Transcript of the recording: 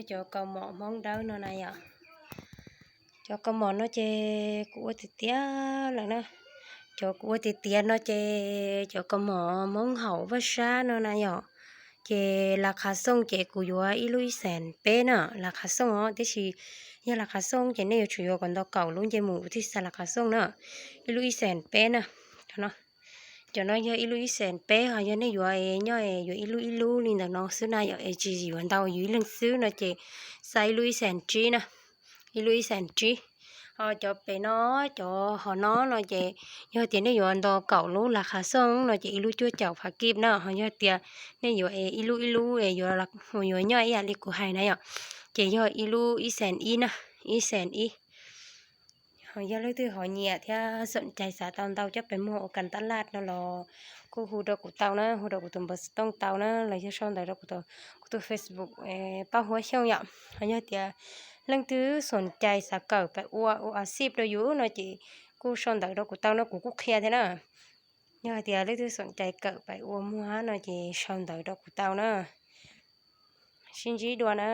Cov kaus mom Hmoob dawb no na yom. Cov kaus mom no ces kuv ua tiav tiav lawm na. Cov kuv ua tiav tiav no ces cov kaus mom Hmoob haum vaj sab no na yom. Ces las khav xooj ces kuv yuav ib lub ib xees peb na, las khav xooj os, tiam sis yog las khav xooj ces nej yuav tsum yuav kom ntau kaum lub nce mus kuv thiaj xav las khav xooj na. Ib lub ib xees peb na. Cov no yog ib lub ib xees peb, ho yog nej yuav nyob yuav ib lub ib lub li ntawm no xwb na yom, es tsis yuav ntau, yuav ib leeg xwb no ces xav ib lub ib xees tsib na, ib lub ib xees tsib. Ho cov pem no, cov hauv no no ces yog tias nej yuav ntau kaum lub las khav xooj no ces ib lub cuaj caum phav kib na, ho yog tias nej yuav es ib lub ib lub es yuav, yuav nyob ib yam li kuv hais na yom, ces yog ib lub ib xees ib na, ib xees ib. Ho yog leej twg ho nyiam thiab xoom cai xav tau ntau coj pes muag ua kas tab laj no los kuj hu rau kuv tau na, hu rau kuv tus npawb xov tooj tau na, los yog sau ntawv rau kuv tus Facebook Paj Huab Xyooj yom. Ho yog tias leej twg xoom cai xav kawm pais ua ua a xij rau yus no ces kuj sau ntawv rau kuv tau no, kuv kuj qhia thiab na. Yog hais tias leej twg xoom cai kawm pais ua muag no ces sau ntawv rau kuv tau na. Sib ntsib dua na.